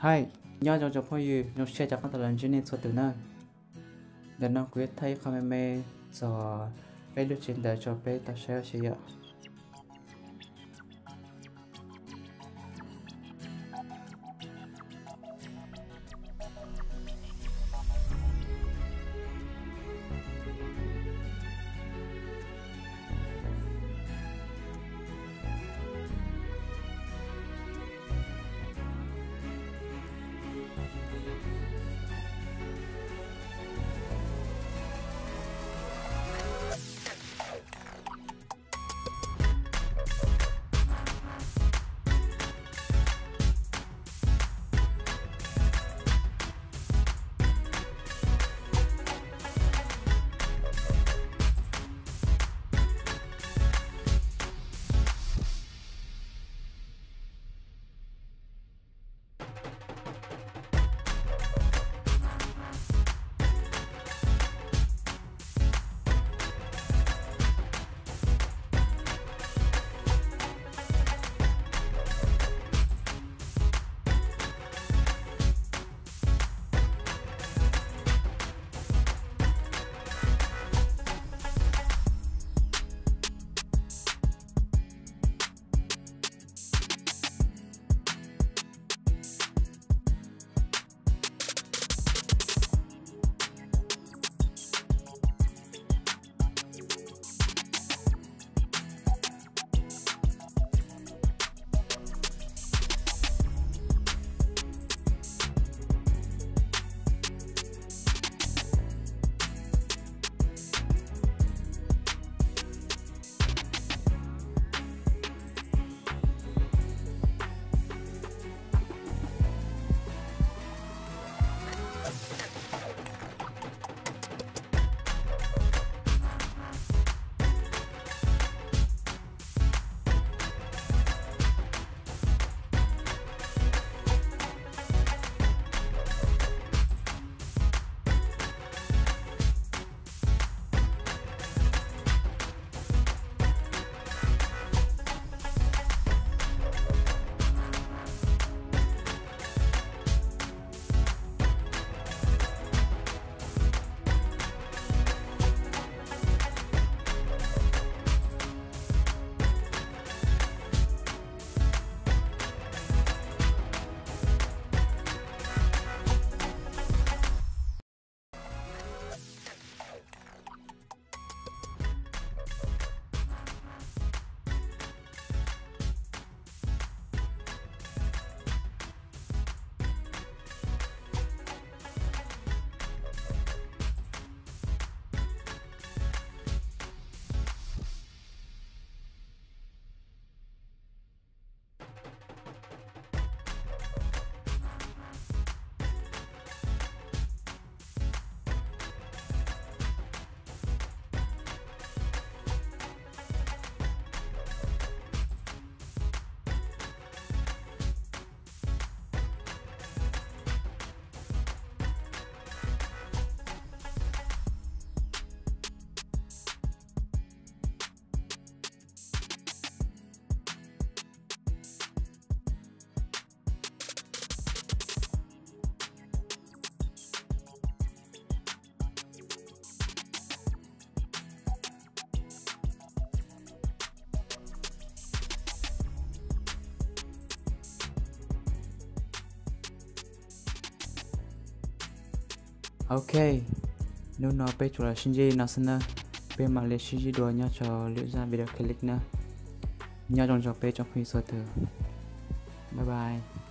Hais, nyob zoo tsoom phooj ywg, zoo siab rov qab tau los ntsib nej txhua tus na. Ntawm no kuv yuav thaij ib qho me me txog peb lub tsev ntawv rau peb tau saib ua si yom. Ok, hnub no peb tsuas los sib ntsib li no xwb na. Peb mam li sib ntsib dua nyob rau lwm zaj video clip na. Nyob zoo rau peb tsoom phooj ywg txhua tus. Bye bye.